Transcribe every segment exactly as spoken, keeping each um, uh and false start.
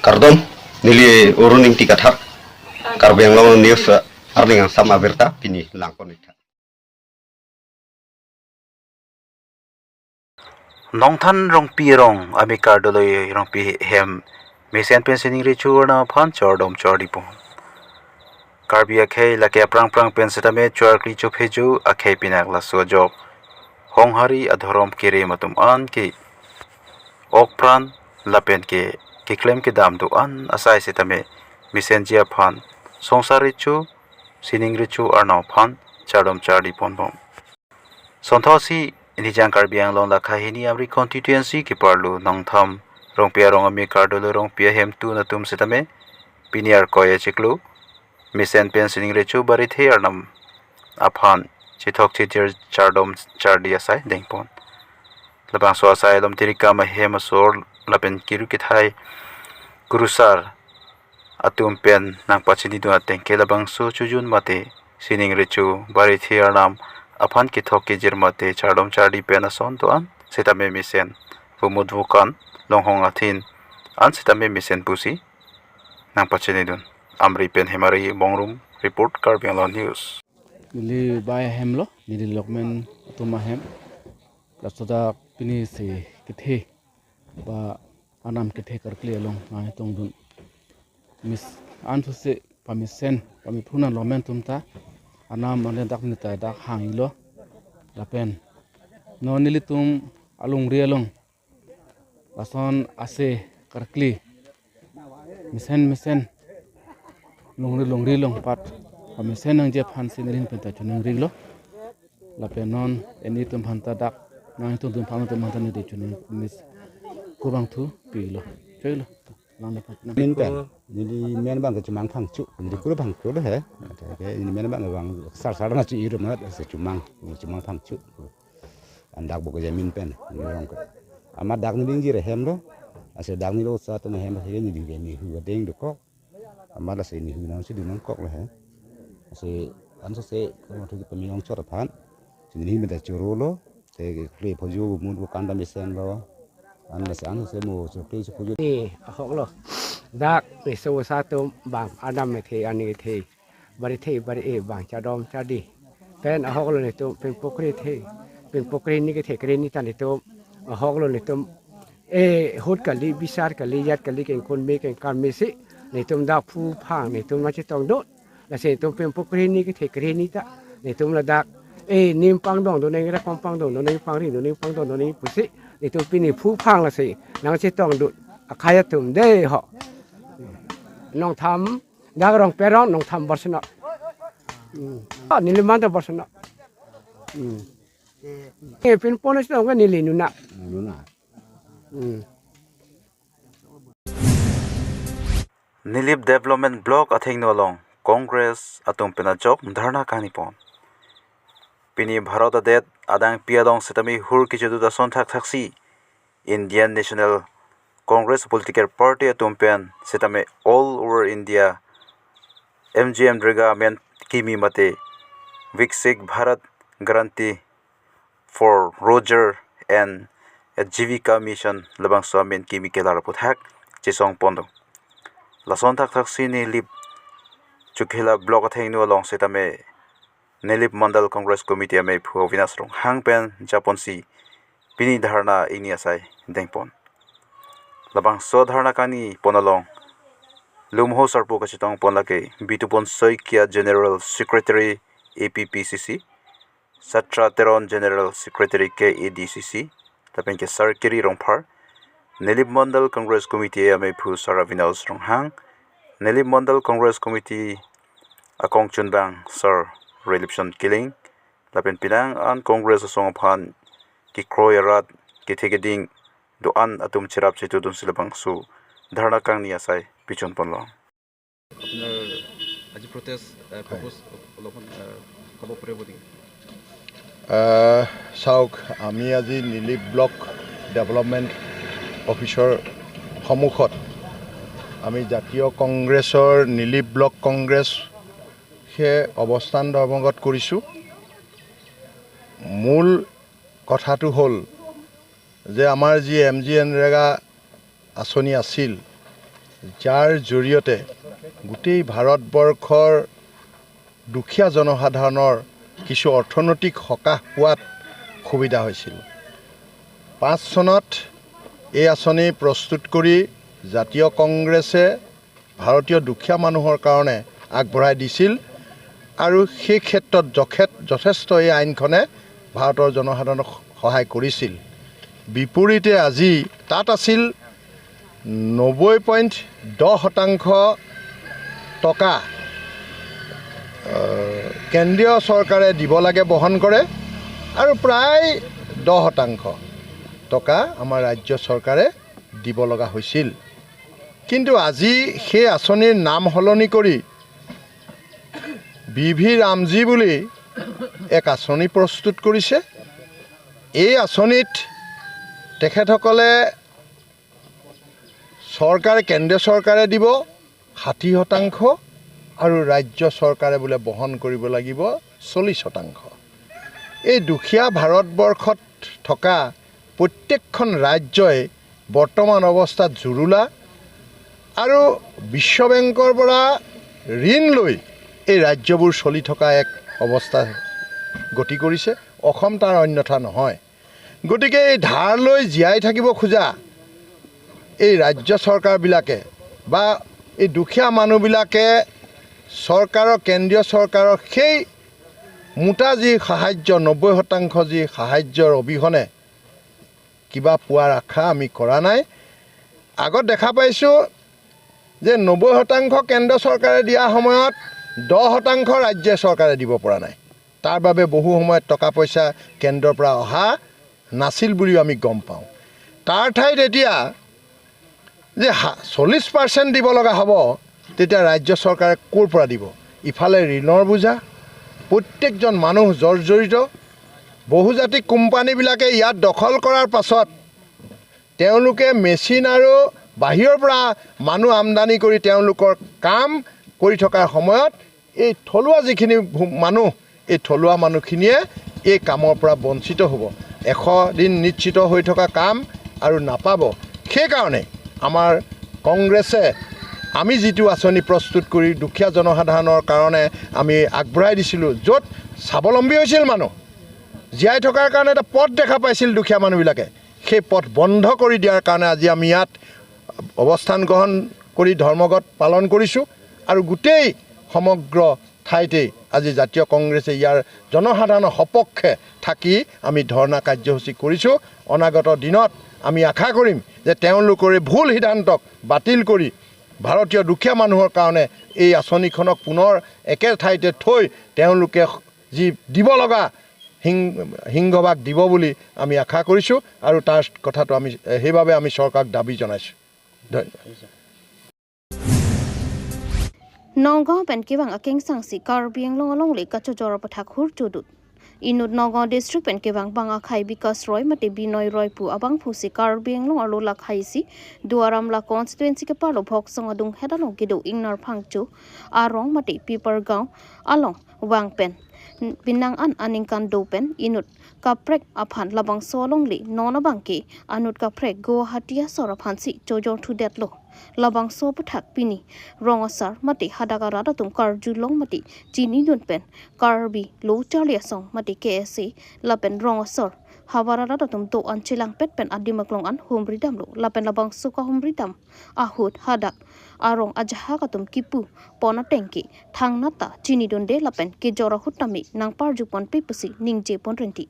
Kardom, neli Arun Ingti Kathar, Karbi Anglong News, eh, arni angsam abirta pini langpon-iktha. Nongthan Rongpi arong, Amikar Doloi Rongpi hem, mesen pen sining recho arnam aphan chardom chardi pon. Karbi akhei lake aphrang phrang pen setame chorkli chopheju akhei pinak laso ajok honghari adhorom kerem atum an ke okpran lapen ke keklem kedam do-an asai setame mesenji aphan songsar recho, sining recho arnam aphan chardom chardi ponbom. Sonthotsi Nijang Karbi Anglong lakha hini Amri constituency keparlo Nongthan Rongpi arong Amikar Doloi Rongpi ahem tun atum setame pini Arkoi achiklo mesen pen sining recho barithe arnam aphan chethok chejir chardom chardi asai dengpon. Labangso asai alom tirikam ahem asor lapen kiru kethai kurusar atum pen nangpachinidun ateng ke labangso chojun mate sining recho barithe arnam aphan kethok kejir mate chardom chardi pen ason do-an setame mesen, vomut vokan, longhong athin an setame mesen pusi nangpachinidun. Amri pen Hemari Bongrung report, Karbi Anglong News. Neli bai ahem lo, neli lokmen atum ahem. Laso dak pini si kethe ba arnam kethe karkli along nangtongdun. Mis ansose pamesen, pamiphu nanglomen atum ta arnam anle dak neli ta dak hang-ilo. Lapen non nelitum alongri along lason ase karkli mesen mesen longri longri longpat pamesen nangji aphansi neli ahin pen ta choningri-lo. Lapen non nelitum aphan ta dak nangtongdun aphan atum aphan ta neli choningri, kurvangthu pilo. Choi-lo. Lang dapat. Min pen, neli men abang ke Chomang Phangcho, neli kuru Phangcho lo he. Ke neli men abang ke bang sar sar na chu irum na se Chomang, neli Chomang Phangcho. An dak bo ke jamin pen, neli rong ke. Amat dak neli ingjir ahem lo, ase dak neli osa atum ahem, ase neli ke nehu adeng dokok. Amat ase nehu nangsi dun nangkok lo he. Ase ansose, kamathu kepamiyong chot aphan. Si neli ahin pen ta choro-lo, te kekle phoju, vomut vokan ta mesen lo. An ase ansose mo chokle si phoju. Ni ahok lo. Dak ni so sa atum bang arnam kethe, ani kethe. Barithe bari-e bang chardom chardi. Pen ahok lo netum pen pukri the. Pen pukri ni kethe kre ni ta netum. Ahok lo netum. E hut kali, bisar kali, jat kali, kengkun me, kengkar mesi. Netum dak phu phang, netum nangchetongdun. Lasi netum pen pukri ni kethe kre ni ta. Netum ladak. E ning pangdongdun nang, rak pang pangdongdun nang, pangri dun nang, pangdongdun nang pusi. Netum pini phu phang lasi nangchetongdun. Akhai atum dei ho. Nongthan. Dak Rongpi arong Nongthan Borsonok. Hmm. Ah, neli man ta Borsonok. Hmm. Eh, pin pon isi dong ke neli nuna. Nuna. Hmm. Nilip Development Block athengno along Congress atum pen ajok dharna kangni pon. Pini Bharat adet adang pi along setame hur kejodut ason thakthaksi Indian National Congress political party atum pen setame all over India M G N R E G A amen kimi mate Viksit Bharat Guarantee for Rozgar and Ajivika Mission labangso amen kimi kelar aphuthak chesong pon do. Lason thakthaksi Nilip Chokihola Block athengno along setame Nilip Mandal Congress Committee amephu Avinash Ronghang pen japonsi pini dharna ingni asai dengpon. Labangso dharna kangni pon along lumho sarpo kachetong pon lake Bitupon Saikia, General Secretary A P P C C, Satra Teron, General Secretary K A D C C, lapen ke Sar Kiri Rongphar, Nilip Mandal Congress Committee amephu Sar Avinash Ronghang, Nilip Mandal Congress Committee akongchunbang Sar Relipson Killing, lapen penang an Congress asong aphan kekroi arat kethe keding do-an atum cherap chetudunsi labangso dharna kangni asai pichun ponlong. আপোনাৰ আজি প্ৰটেষ্ট, এ, হয়। প্ৰপ'জ অলপমান, এ, ক'ব পাৰিব নেকি? আহ, চাওক, আমি আজি নিলিপ ব্লক ডেভেলপমেণ্ট অফিচৰ সন্মুখত আমি জাতীয় কংগ্ৰেছৰ নিলিপ ব্লক কংগ্ৰেছে অৱস্থান ধৰ্মঘট কৰিছোঁ। মূল কথাটো হ'ল যে আমাৰ যি এম জি এন ৰেগা আঁচনি আছিল, যাৰ জৰিয়তে গোটেই ভাৰতবৰ্ষৰ দুখীয়া জনসাধাৰণৰ কিছু অৰ্থনৈতিক সকাহ পোৱাত সুবিধা হৈছিল। পাঁচ চনত এই আঁচনি প্ৰস্তুত কৰি জাতীয় কংগ্ৰেছে ভাৰতীয় দুখীয়া মানুহৰ কাৰণে আগবঢ়াই দিছিল আৰু সেই ক্ষেত্ৰত যথে-, যথেষ্ট এই আইনখনে ভাৰতৰ জনসাধাৰণক সহায় কৰিছিল। বিপৰীতে আজি তাত আছিল নব্বৈ পইণ্ট দহ শতাংশ টকা, আহ, কেন্দ্ৰীয় চৰকাৰে দিব লাগে, বহন কৰে, আৰু প্ৰায় দহ শতাংশ টকা আমাৰ ৰাজ্য চৰকাৰে দিব লগা হৈছিল। কিন্তু আজি সেই আঁচনিৰ নাম সলনি কৰি বি ভি ৰামজী বুলি এক আঁচনি প্ৰস্তুত কৰিছে। এই আঁচনিত তেখেতসকলে চৰকাৰে, কেন্দ্ৰীয় চৰকাৰে দিব ষাঠি শতাংশ আৰু ৰাজ্য চৰকাৰে বোলে বহন কৰিব লাগিব চল্লিছ শতাংশ। এই দুখীয়া ভাৰতবৰ্ষত থকা প্ৰত্যেকখন ৰাজ্যই বৰ্তমান অৱস্থাত জুৰুলা আৰু বিশ্ব বেংকৰ পৰা ঋণ লৈ এই ৰাজ্যবোৰ চলি থকা এক অৱস্থা গতি কৰিছে। অসম তাৰ অন্যথা নহয়। গতিকে এই ধাৰ লৈ জীয়াই থাকিব খোজা এই ৰাজ্য চৰকাৰবিলাকে বা এই দুখীয়া মানুহবিলাকে চৰকাৰৰ, কেন্দ্ৰীয় চৰকাৰৰ সেই মোটা যি সাহায্য, নব্বৈ শতাংশ যি সাহায্যৰ অবিহনে কিবা পোৱাৰ আশা আমি কৰা নাই। আগত দেখা পাইছোঁ যে নব্বৈ শতাংশ কেন্দ্ৰ চৰকাৰে দিয়া সময়ত দহ শতাংশ ৰাজ্য চৰকাৰে দিব পৰা নাই। তাৰ বাবে বহু সময়ত টকা পইচা কেন্দ্ৰৰ পৰা অহা নাছিল বুলিও আমি গম পাওঁ। তাৰ ঠাইত এতিয়া যে হা-, চল্লিছ পাৰ্চেণ্ট দিব লগা হ'ব, তেতিয়া ৰাজ্য চৰকাৰে ক'ৰ পৰা দিব? ইফালে ঋণৰ বোজা, প্ৰত্যেকজন মানুহ জৰ্জৰিত। বহুজাতিক কোম্পানীবিলাকে ইয়াত দখল কৰাৰ পাছত তেওঁলোকে মেচিন আৰু বাহিৰৰ পৰা মানুহ আমদানি কৰি তেওঁলোকৰ কাম কৰি থকাৰ সময়ত এই থলুৱা যিখিনি ভূ-, মানুহ, এই থলুৱা মানুহখিনিয়ে এই কামৰ পৰা বঞ্চিত হ'ব। এশ দিন নিশ্চিত হৈ থকা কাম আৰু নাপাব। সেইকাৰণে আমাৰ কংগ্ৰেছে আমি যিটো আঁচনি প্ৰস্তুত কৰি দুখীয়া জনসাধাৰণৰ কাৰণে আমি আগবঢ়াই দিছিলোঁ, য'ত স্বাৱলম্বী হৈছিল মানুহ, জীয়াই থকাৰ কাৰণে এটা পথ দেখা পাইছিল দুখীয়া মানুহবিলাকে, সেই পথ বন্ধ কৰি দিয়াৰ কাৰণে আজি আমি ইয়াত অৱস্থান গ্ৰহণ কৰি ধৰ্মঘট পালন কৰিছোঁ আৰু গোটেই সমগ্ৰ ঠাইতেই আজি জাতীয় কংগ্ৰেছে ইয়াৰ জনসাধাৰণৰ সপক্ষে থাকি আমি ধৰ্ণা কাৰ্যসূচী কৰিছোঁ। অনাগত দিনত আমি আশা কৰিম যে তেওঁলোকৰ এই ভুল সিদ্ধান্তক বাতিল কৰি ভাৰতীয় দুখীয়া মানুহৰ কাৰণে এই আঁচনিখনক পুনৰ একে ঠাইতে থৈ তেওঁলোকে যি দিব লগা সিং-, সিংহভাগ দিব বুলি আমি আশা কৰিছোঁ আৰু তাৰ কথাটো আমি, সেইবাবে আমি চৰকাৰক দাবী জনাইছোঁ। ধন্যবাদ। Nagaon pen kevang akengsangsi Karbi Anglong alongle kachojor aputhak hur chodut. Inut Nagaon district pen kevang bang akhei Bikas Roy mate Binoy Roy pu abangphusi Karbi Anglong arlo lakhai isi Duar Amla constituency kepalo Bhoksong adung het along kedo Ingnar Phangcho arong mate Pipargaon along vang pen penang an aningkan do pen inut kaprek aphan labangso alongle non abangke anut kaprek Guwahati asor aphansi chojor thudetlo. Labangso aputhak pini rong asar mate hadak arat atum karjulong mate chinidun pen Karbi Lo Charli Asong mate K S A lapen rong asor havar arat atum do-an chelangpet pen adim aklong an humridamlo lapen labangso kahumridam ahut hadak arong ajahak atum kipu pon atengke thangnat ta chinidunde lapen kejor ahut tame nangparju ponpe pusi ningje pon rinti.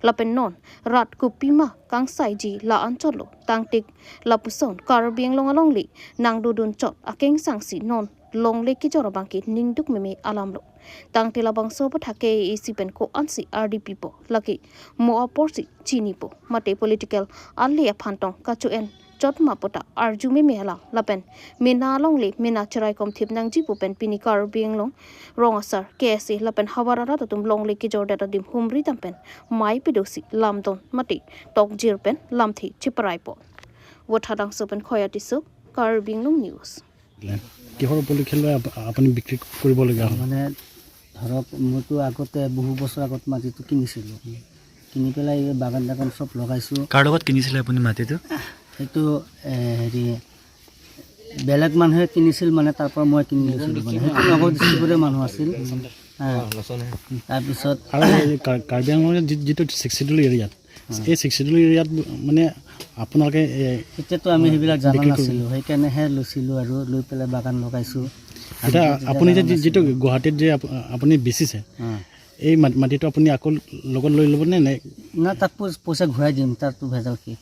Lapen non rat kopima kangsaiji la-an chotlo tangte lapuson Karbi Anglong alongle nangdodun chot akengsangsi non longle kejor abangke ningduk meme alamlo. Tangte labangso aputhak K A A C pen ko-ansi ardi pipo, lake mo aporsi chinipo mate political ali aphan tong kacho-en chot ma puta arju meme alam lapen mena alongle mena cheraikom thip nangji pu pen pini Karbi Anglong rong asar K S A lapen havar arat atum longle kejordet adim humridam pen mei pedosi lamdon mate tokjir pen lamthe cheparaipo. Vothadangso pen Khoya Tisso, Karbi Anglong News. কিহৰ উপলক্ষে লৈ আপ-, আপুনি বিক্ৰী কৰিবলগীয়া হ'ল? মানে ধৰক, মইতো আগতে বহু বছৰ আগত মাটিটো কিনিছিলোঁ। কিনি পেলাই এই বাগান চাগান চব লগাইছোঁ। কাৰ লগত কিনিছিলে আপুনি মাটিটো? এইটো, এ, হেৰি, বেলেগ মানুহে কিনিছিল, মানে, তাৰ পৰা মই কিনি লৈছিলোঁ, মানে। সেইটো নগাঁও ডিষ্ট্ৰিক্টৰে মানুহ আছিল। হা। তাৰপিছত আৰু এই কা-, কাৰ্বি আংলঙৰ যি-, যিটো ছিক্স শ্বিডিউল এৰিয়াত, এই ছিক্স শ্বিডিউল এৰিয়াত মানে আপোনালোকে, এ, তেতিয়াতো আমি সেইবিলাক জানা বিক্ৰী কৰিব। নাছিলোঁ, সেইকাৰণেহে লৈছিলোঁ আৰু লৈ পেলাই বাগান লগাইছোঁ। এতিয়া আমি আপুনি যে তেতিয়া যি-, যিটো জানা নাছিলোঁ। গুৱাহাটীত যে আপ-, আপুনি বেচিছে, হা। এই মাট-, মাটিটো আপুনি আকৌ লগত লৈ ল'ব নে, নে? না, তাক পই-, পইচা ঘূৰাই দিম, তাততো ভেজাল কি?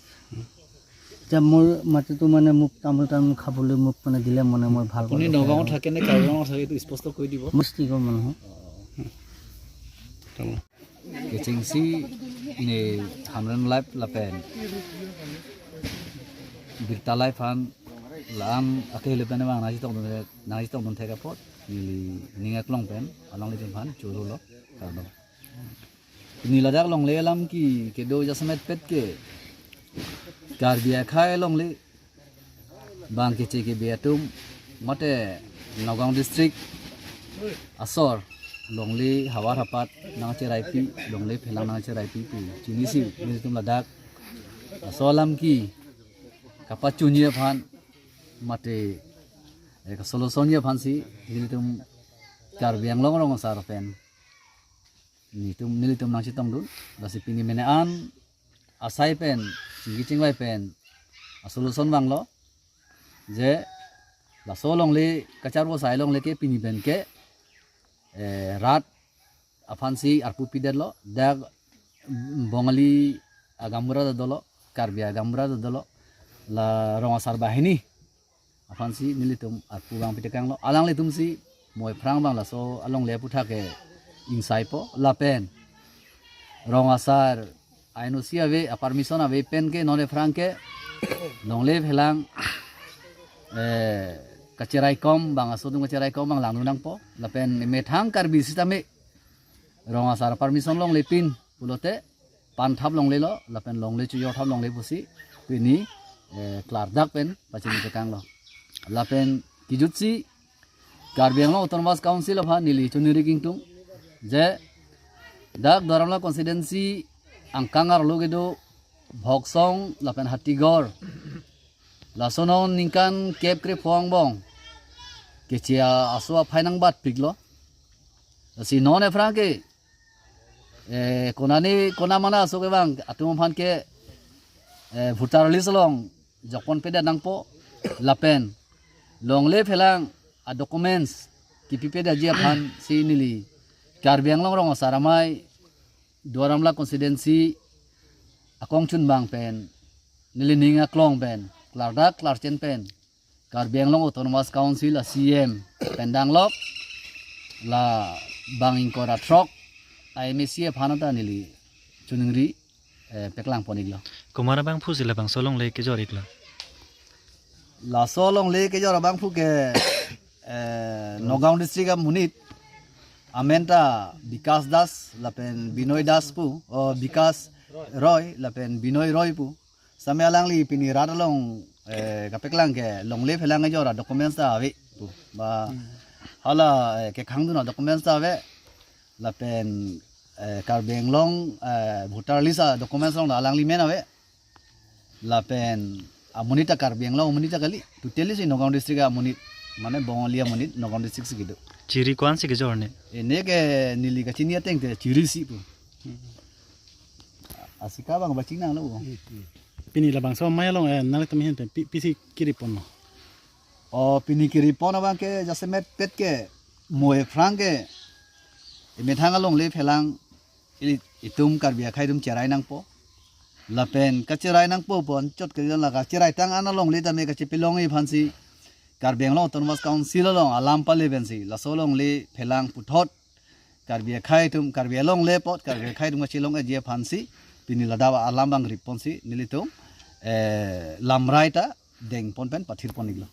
এতিয়া মোৰ মাটিটো, মানে, মোক তামোল তামোল খাবলৈ মোক, মানে, দিলে, মানে, মই ভাল আপুনি পালোঁ। নগাঁৱত থাকে নে কাৰ্বি আংলঙত থাকে, এইটো স্পষ্ট কৈ দিব। মই কি ক'ম, মানুহ? Kechengsi ne Hamren Live lapen Birta Live aphan la-an akhei le pen abang nangchetongdun, nangchetongdun thek apot neli ning aklong pen alanglitum aphan choro lo, kardom. Pini ladak longle alam ke kedo jasemet pet ke Karbi akhei longle bang keche kebe atum mate Nagaon district asor longle havar hapat nangcheraipi, longle phelang nangcheraipi pu chinisi nelitum ladak laso alam ke kapachunji aphan mate, eh, ka-solution ji aphan si nelitum Karbi Anglong rong asar pen nelitum, nelitum nangchetongdun. Lasi pini mene an asai pen, chingki chingvai pen a-solution vanglo je laso longle kacharvo asai longle ke pini pen ke, eh, rat aphan si arpu pidetlo, dak Bongali agaonbura ta dolo, Karbi agaonbura ta dolo, la rong asar banghini aphan si nelitum arpu vang pitekanglo. Alanglitum si mo ephrang abang laso alongle aputhak ke ingsaipo lapen rong asar A N O C ave, a-permission ave pen ke non ephrang ke longle phelang, eh, kacheraikom abang, aso atum kacheraikom abang langdun nangpo lapen methang Karbi sitame rong asar permission longle pin pulote panthap longlelo lapen longle chojorthap longle pusi pini, eh, klardak pen pachinitekanglo. Lapen kejutsi Karbi Anglong Autonomous Council aphan neli choningri kangtung je dak Duar Amla constituency angkang arlo kedo Bhoksong lapen Hatigor laso non ningkan kep krephongo angbong keche aso aphai nangbatpiklo. Lasi non ephrang ke, eh, konane kona mana aso kevang atum aphan ke, eh, voter list along jokpon pedet nangpo lapen longle phelang a-documents kipipedetji aphan si neli Karbi Anglong rong asar amei Duar Amla constituency akongchunbang pen neli ning aklong pen klardak klarchen pen Karbi Anglong Autonomous Council a-C E M pen danglok la bang ingkoi ra throk a-M A C aphan ta neli choningri, eh, peklangpon-iklo. Komat abangphu si labangso alongle kejor-iklo? Laso alongle kejor abangphu ke, eh, Nagaon district amonit amen ta Bikas Das lapen Binoy Das pu, oh, Bikas Roy lapen Binoy Roy pu. Same alangli pini rat along, eh, kapeklang ke longle phelang kejor a-documents ta ave pu. Ba hala, eh, kekhangdun a-documents ta ave. Lapen, eh, Karbi Anglong, eh, voter list a-documents along ta alangli men ave. Lapen amonit ta Karbi Anglong amonit ta kali. Totally si Nagaon district amonit, mane Bongali amonit Nagaon district si kedo. Chiri ko-an si kejor ne? Ene ke neli kachini ateng te chiri si pu. Asika abang bachini nanglo. Pini labangso amei along, eh, nangtum ahin pen pi-, pisi kiri ponlo? Oh, pini kiri pon abang ke jasemet pet ke mo ephrang ke emethang alongle phelang ili itum Karbi akhei atum cherai nangpo. Lapen kacherai nangpo pu anchot ke la kacheraitang an alongle tame kachepelongji aphan si Karbi Anglong Autonomous Council along alam pale pensi laso alongle phelang puthot Karbi akhei atum, Karbi alongle apot Karbi akhei atum kachelong-eji aphan si pini ladak alam abang rip ponsi nelitum, eh, lamrai ta dengpon pen pathirpon-iklo.